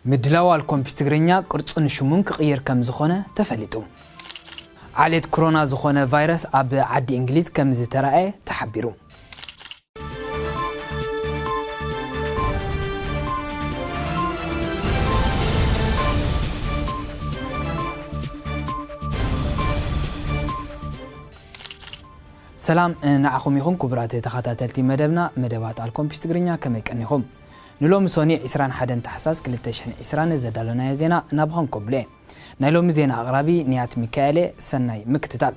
ምድላው ኣልኮምፒስ ትግርኛ ቅርጹን ሽሙን ክቕይር ከም ዝኾነ ተፈሊጡ። ዓሌት ክሮና ዝኾነ ቫይረስ ኣብ ዓዲ እንግሊዝ ከም ዝተራእየ ተሓቢሩ። ሰላም ንዓኹም ይኹን ክቡራት ተኸታተልቲ መደብና፣ መደባት ኣልኮምፒስ ትግርኛ፣ ከመይ ቀኒኹም? ንሎሚ ሶኒ ዕስራን ሓደን ታሕሳስ ክልተ ሽሕን ዕስራን ዘዳለናዮ ዜና ናባኹም ከብሎ እየ። ናይ ሎሚ ዜና ኣቕራቢ ንያት ሚካኤል እየ። ሰናይ ምክትታል።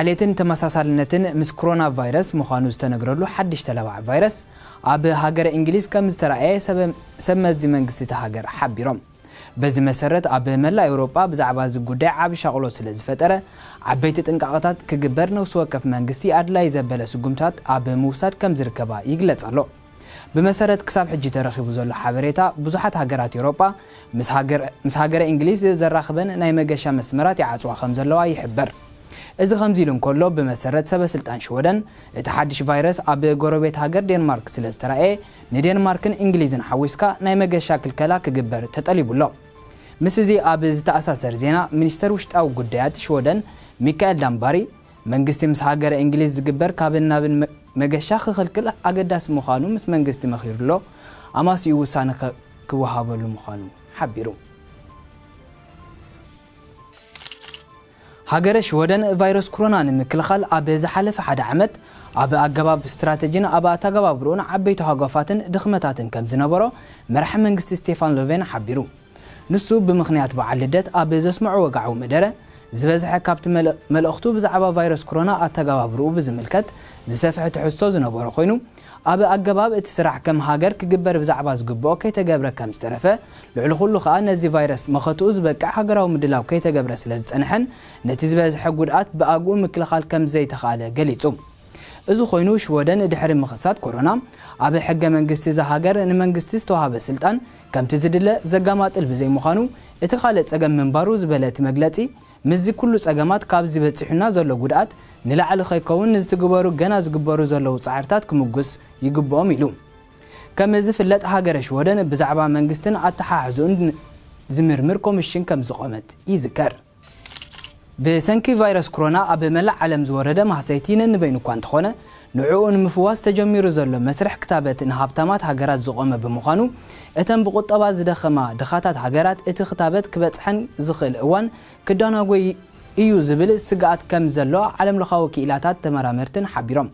ዓሌትን ተመሳሳልነትን ምስ ክሮና ቫይረስ ምዃኑ ዝተነግረሉ ሓድሽ ተላባዒ ቫይረስ ኣብ ሃገረ እንግሊዝ ከም ዝተራእየ ሰበ-፣ ሰብ መዚ መንግስቲ እታ ሃገር ሓቢሮም። በዚ መሰረት ኣብ መላእ ኤውሮጳ ብዛዕባ እዚ ጉዳይ ዓቢ ሻቕሎ ስለ ዝፈጠረ፣ ዓበይቲ ጥንቃቐታት ክግበር ነፍሲ ወከፍ መንግስቲ ኣድላዪ ዘበለ ስጉምታት ኣብ ምውሳድ ከም ዝርከባ ይግለጽ ኣሎ። ብመሰረት ክሳብ ሕጂ ተረኺቡ ዘሎ ሓበሬታ፣ ብዙሓት ሃገራት ኤውሮጳ ምስ ሃገር-፣ ምስ ሃገረ እንግሊዝ ዘራኽበን ናይ መገሻ መስመራት ይዓጽዋ ከም ዘለዋ ይሕበር። እዚ ከምዚ ኢሉ እንከሎ፣ ብመሰረት ሰበ ስልጣን ሽወደን፣ እቲ ሓድሽ ቫይረስ ኣብ ጎረቤት ሃገር ዴንማርክ ስለ ዝተራእየ፣ ንዴንማርክን እንግሊዝን ሓዊስካ ናይ መገሻ ክልከላ ክግበር ተጠሊቡ ኣሎ። ምስ እዚ ኣብ ዝተኣሳሰር ዜና፣ ሚኒስተር ውሽጣዊ ጉዳያት ሽወደን ሚካኤል ዳምባሪ፣ መንግስቲ ምስ ሃገረ እንግሊዝ ዝግበር ካብን ናብን መ-፣ መገሻ ክኽልክል ኣገዳሲ ምዃኑ ምስ መንግስቲ መኺሩ ኣሎ፣ ኣማስዩ ውሳነ ከ-፣ ክወሃበሉ ምዃኑ ሓቢሩ። ሃገረ ሽወደን ቫይረስ ኮሮና ንምክልኻል ኣብ ዝሓለፈ ሓደ ዓመት ኣብ ኣገባብ ስትራተጂን ኣብ ኣተገባብርኡን ዓበይቲ ሃጓፋትን ድኽመታትን ከም ዝነበሮ መራሒ መንግስቲ ስቴፋን ሎቬን ሓቢሩ። ንሱ ብምኽንያት በዓል ልደት ኣብ ዘስምዖ ወግዓዊ መደረ፣ ዝበዝሐ ካብቲ መል-፣ መልእኽቱ ብዛዕባ ቫይረስ ኮሮና ኣተገባብርኡ ብዝምልከት ዝሰፍሐ ትሕዝቶ ዝነበሮ ኮይኑ፣ ኣብ ኣገባብ እቲ ስራሕ ከም ሃገር ክግበር ብዛዕባ ዝግብኦ ከይተገብረ ከም ዝተረፈ፣ ልዕሊ ኩሉ ከኣ ነዚ ቫይረስ መኸትኡ ዝበቅዕ ሃገራዊ ምድላው ከይተገብረ ስለ ዝጸንሐን ነቲ ዝበዝሐ ጉድኣት ብኣግኡ ምክልኻል ከም ዘይተኻእለ ገሊጹ። እዚ ኮይኑ፣ ሽወደን ድሕሪ ምኽሳት ኮሮና ኣብ ሕገ መንግስቲ እዛ ሃገር ንመንግስቲ ዝተዋህበ ስልጣን ከምቲ ዝድለ ዘጋማጥል ብዘይምዃኑ እቲ ካልእ ጸገም ምንባሩ ዝበለ እቲ መግለጺ፣ ምስዚ ኩሉ ጸገማት ካብዚ በጺሑና ዘሎ ጉድኣት ንላዕሊ ከይከውን ንዝትግበሩ ገና ዝግበሩ ዘለዉ ጻዕርታት ክምጉስ ይግብኦም ኢሉ። ከም ዝፍለጥ፣ ሃገረ ሽወደን ብዛዕባ መንግስትን ኣተሓሕዝኡን ዝምርምር ኮሚሽን ከም ዝቖመት ይዝከር። ብሰንኪ ቫይረስ ኮሮና ኣብ መላእ ዓለም ዝወረደ ማህሰይቲ ነንበይኑ እኳ እንተኾነ፣ ንዕኡ ንምፍዋስ ተጀሚሩ ዘሎ መስርሕ ክታበት ንሃብታማት ሃገራት ዝቖመ ብምዃኑ፣ እተን ብቁጠባ ዝደኸማ ድኻታት ሃገራት እቲ ክታበት ክበጽሐን ዝኽእል እዋን ክዳናጎ እዩ ዝብል ስግኣት ከም ዘሎ ዓለምለኻዊ ክኢላታት ተመራመርትን ሓቢሮም።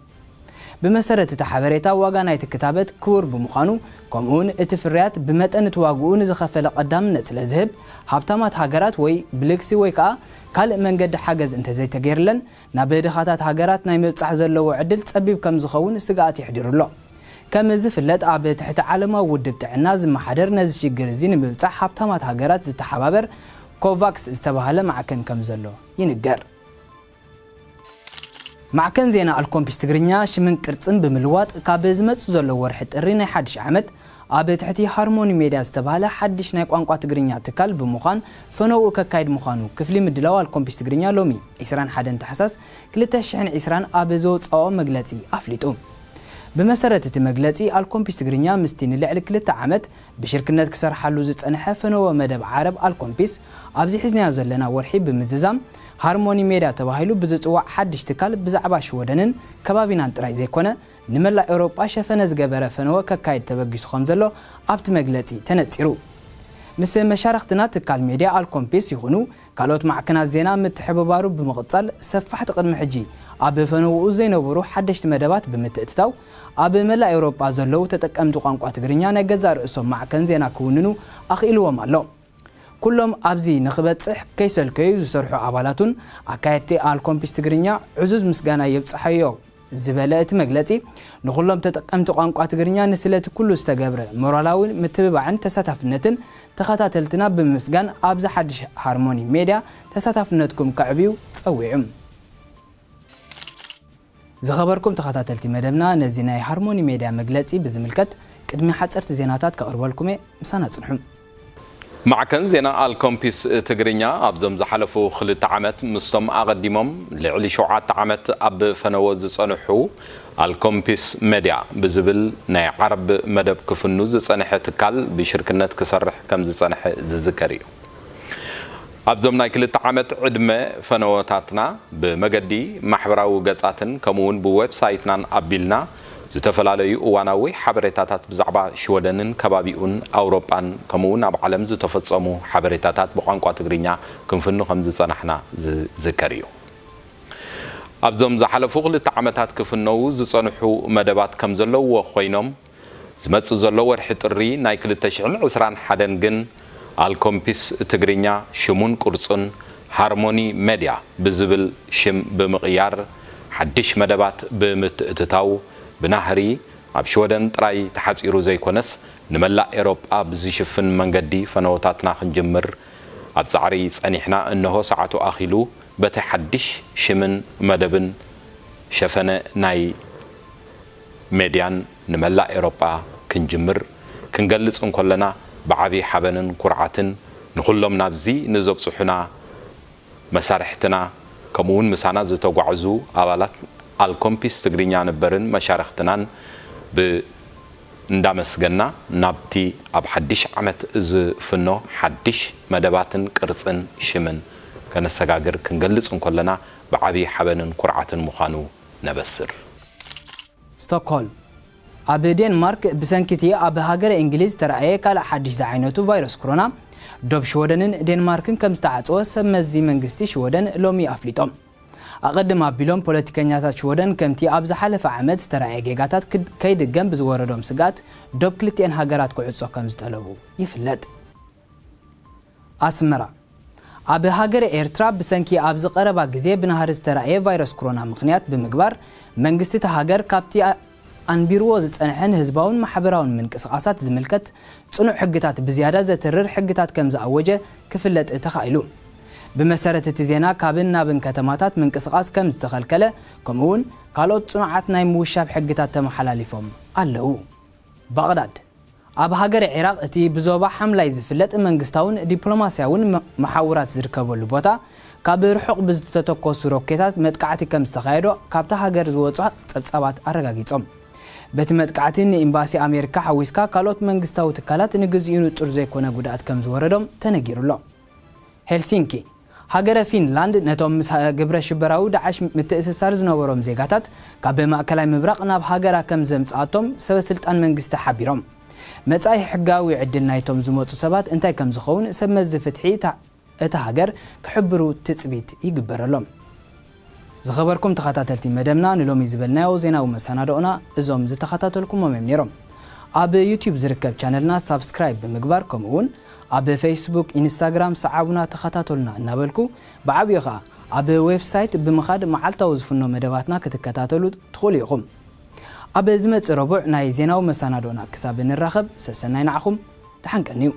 ብመሰረት እቲ ሓበሬታ፣ ዋጋ ናይቲ ክታበት ክቡር ብምዃኑ፣ ከምኡውን እቲ ፍርያት ብመጠን እቲ ዋግኡ ንዝኸፈለ ቀዳምነት ስለ ዝህብ፣ ሃብታማት ሃገራት ወይ ብልግሲ ወይ ከኣ ካልእ መንገዲ ሓገዝ እንተዘይተገይርለን፣ ናብ ድኻታት ሃገራት ናይ ምብጻሕ ዘለዎ ዕድል ጸቢብ ከም ዝኸውን ስግኣት የሕዲሩ ኣሎ። ከም ዝፍለጥ፣ ኣብ ትሕቲ ዓለማዊ ውድብ ጥዕና ዝመሓደር ነዚ ሽግር እዚ ንምብጻሕ ሃብታማት ሃገራት ዝተሓባበር ኮቫክስ ዝተባህለ ማዕከን ከም ዘሎ ይንገር። ማዕከን ዜና ኣልኮምፒስ ትግርኛ ሽምን ቅርጽን ብምልዋጥ፣ ካብ ዝመጽእ ዘሎ ወርሒ ጥሪ ናይ ሓድሽ ዓመት ኣብ ትሕቲ ሃርሞኒ ሜድያ ዝተባህለ ሓድሽ ናይ ቋንቋ ትግርኛ ትካል ብምዃን ፈነውኡ ከካይድ ምዃኑ ክፍሊ ምድላው ኣልኮምፒስ ትግርኛ ሎሚ ዕስራን ሓደን ታሕሳስ ክልተ ሽሕን ዕስራን ኣብ ዘውጽኦ መግለጺ ኣፍሊጡ። ብመሰረት እቲ መግለጺ፣ ኣልኮምፒስ ትግርኛ ምስቲ ንልዕሊ ክልተ ዓመት ብሽርክነት ክሰርሓሉ ዝጸንሐ ፈነወ መደብ ዓረብ ኣልኮምፒስ፣ ኣብዚ ሒዝናዮ ዘለና ወርሒ ብምዝዛም፣ ሃርሞኒ ሜድያ ተባሂሉ ብዝጽዋዕ ሓድሽ ትካል ብዛዕባ ሽወደንን ከባቢናን ጥራይ ዘይኮነ፣ ንመላእ ኤውሮጳ ሸፈነ ዝገበረ ፈነወ ከካይድ ተበጊሱ ከም ዘሎ ኣብቲ መግለጺ ተነጺሩ። ምስ መሻርኽትና ትካል ሜድያ ኣልኮምፒስ ይኹኑ ካልኦት ማዕከናት ዜና ምትሕብባሩ ብምቕጻል፣ ሰፋሕቲ ቅድሚ ሕጂ ኣብ ፈነውኡ ዘይነበሩ ሓደሽቲ መደባት ብምትእትታው፣ ኣብ መላእ ኤውሮጳ ዘለዉ ተጠቀምቲ ቋንቋ ትግርኛ ናይ ገዛእ ርእሶም ማዕከን ዜና ክውንኑ ኣኽኢልዎም ኣሎ። ኩሎም ኣብዚ ንኽበጽሕ ከይሰልከዩ ዝሰርሑ ኣባላቱን ኣካየድቲ ኣልኮምፒስ ትግርኛ ዕዙዝ ምስጋና የብጽሓዮ ዝበለ እቲ መግለጺ፣ ንኹሎም ተጠቀምቲ ቋንቋ ትግርኛ ንስለቲ ኩሉ ዝተገብረ ሞራላዊ ምትብባዕን ተሳታፍነትን ተኸታተልትና ብምምስጋን፣ ኣብዚ ሓድሽ ሃርሞኒ ሜድያ ተሳታፍነትኩም ከዕብዩ ጸዊዑ። ዝኸበርኩም ተኸታተልቲ መደብና፣ ነዚ ናይ ሃርሞኒ ሜድያ መግለጺ ብዝምልከት ቅድሚ ሓጸርቲ ዜናታት ከቕርበልኩም እየ፣ ምሳና ጽንሑ። ማዕከን ዜና ኣልኮምፒስ ትግርኛ ኣብዞም ዝሓለፉ ክልተ ዓመት ምስቶም ኣቐዲሞም ልዕሊ ሸውዓተ ዓመት ኣብ ፈነዎ ዝጸንሑ ኣልኮምፒስ መድያ ብዝብል ናይ ዓርብ መደብ ክፍኑ ዝጸንሐ ትካል ብሽርክነት ክሰርሕ ከም ዝጸንሐ ዝዝከር እዩ። ኣብዞም ናይ ክልተ ዓመት ዕድመ ፈነወታትና ብመገዲ ማሕበራዊ ገጻትን ከምኡ እውን ብዌብሳይትናን ኣቢልና ዝተፈላለዩ እዋናዊ ሓበሬታታት ብዛዕባ ሽወደንን ከባቢኡን ኣውሮጳን ከምኡ እውን ኣብ ዓለም ዝተፈጸሙ ሓበሬታታት ብቋንቋ ትግርኛ ክንፍኑ ከም ዝጸናሕና ዝዝከር እዩ። ኣብዞም ዝሓለፉ ክልተ ዓመታት ክፍነዉ ዝጸንሑ መደባት ከም ዘለውዎ ኮይኖም ዝመጽእ ዘሎ ወርሒ ጥሪ ናይ ክልተ ሽሕን ዕስራን ሓደን ግን ኣልኮምፒስ ትግርኛ ሽሙን ቅርጹን ሃርሞኒ መድያ ብዝብል ሽም ብምቕያር ሓድሽ መደባት ብምትእትታው ብናህሪ ኣብ ሽወደን ጥራይ ተሓጺሩ ዘይኮነስ ንመላእ ኤሮጳ ብዝሽፍን መንገዲ ፈነወታትና ክንጅምር ኣብ ጻዕሪ ጸኒሕና እነሆ ሰዓቱ ኣኺሉ በቲ ሓድሽ ሽምን መደብን ሸፈነ ናይ ሜድያን ንመላእ ኤሮጳ ክንጅምር ክንገልጽ እንኮለና ብዓቢ ሓበንን ኩርዓትን ንኹሎም ናብዚ ንዘብጽሑና መሳርሕትና ከምኡ እውን ምሳና ዝተጓዕዙ ኣባላት ኣልኮምፒስ ትግርኛ ነበርን መሻርኽትናን ብ እንዳመስገና ናብቲ ኣብ ሓድሽ ዓመት ዝፍኖ ሓድሽ መደባትን ቅርጽን ሽምን ከነሰጋግር ክንገልጽ እንኮለና ብዓቢ ሓበንን ኩርዓትን ምዃኑ ነበስር። ስቶክሆልም። ኣብ ዴንማርክ ብሰንኪ እቲ ኣብ ሃገረ እንግሊዝ ዝተራእየ ካልእ ሓድሽ ዝዓይነቱ ቫይረስ ኮሮና ዶብ ሽወደንን ዴንማርክን ከም ዝተዓጸወ ሰብ መዚ መንግስቲ ሽወደን ሎሚ ኣፍሊጦም። ኣቐድም ኣቢሎም ፖለቲከኛታት ሽወደን ከምቲ ኣብ ዝሓለፈ ዓመት ዝተራእየ ጌጋታት ክድ- ከይድገም ብዝወረዶም ስግኣት ዶብ ክልቲኤን ሃገራት ክዕጾ ከም ዝጠለቡ ይፍለጥ። ኣስመራ። ኣብ ሃገረ ኤርትራ ብሰንኪ ኣብዚ ቀረባ ግዜ ብናህሪ ዝተራእየ ቫይረስ ኮሮና ምኽንያት ብምግባር መንግስቲ እታ ሃገር ካብቲ ኣንቢርዎ ዝጸንሐ ንህዝባውን ማሕበራውን ምንቅስቓሳት ዝምልከት ጽኑዕ ሕግታት ብዝያዳ ዘትርር ሕግታት ከም ዝኣወጀ ክፍለጥ ተኻኢሉ። ብመሰረት እቲ ዜና ካብን ናብን ከተማታት ምንቅስቓስ ከም ዝተኸልከለ ከምኡውን ካልኦት ጽኑዓት ናይ ምውሻብ ሕግታት ተመሓላሊፎም ኣለዉ። ባቕዳድ። ኣብ ሃገረ ዒራቕ እቲ ብዞባ ሓምላይ ዝፍለጥ መንግስታውን ዲፕሎማስያውን መ- መሓውራት ዝርከበሉ ቦታ ካብ ርሑቕ ብዝተተኮሱ ሮኬታት መጥቃዕቲ ከም ዝተኻየዶ ካብታ ሃገር ዝወጹ ጸብጻባት ኣረጋጊጾም። በቲ መጥቃዕቲ ንኤምባሲ ኣሜሪካ ሓዊስካ ካልኦት መንግስታዊ ትካላት ንግዚኡ ንጹር ዘይኮነ ጉድኣት ከም ዝወረዶም ተነጊሩ ኣሎ። ሄልሲንኪ። ሃገረ ፊንላንድ ነቶም ምስ ግብረ ሽበራዊ ዳዕሽ ምትእስሳር ዝነበሮም ዜጋታት ካብ ማእከላይ ምብራቕ ናብ ሃገራ ከም ዘምጽኣቶም ሰበ ስልጣን መንግስቲ ሓቢሮም። መጻኢ ሕጋዊ ዕድል ናይቶም ዝመጹ ሰባት እንታይ ከም ዝኸውን ሰብ መዚ ፍትሒ እታ እታ ሃገር ክሕብሩ ትጽቢት ይግበረሎም። ዝኸበርኩም ተኸታተልቲ መደብና ንሎሚ ዝበልናዮ ዜናዊ መሰናድኦና እዞም ዝተኸታተልኩሞም እዮም ነይሮም። ኣብ ዩቲዩብ ዝርከብ ቻነልና ሳብስክራይብ ብምግባር ከምኡ እውን ኣብ ፌስቡክ፣ ኢንስታግራም ሰዓቡና ተኸታተሉና እናበልኩ ብዓብዩ ኸዓ ኣብ ዌብሳይት ብምኻድ መዓልታዊ ዝፍኖ መደባትና ክትከታተሉ ትኽእሉ ኢኹም። ኣብ ዝመጽእ ረቡዕ ናይ ዜናዊ መሰናድኦና ክሳብ ንራኸብ ሰሰናይ ንዓኹም ደሓን ቀንዩ።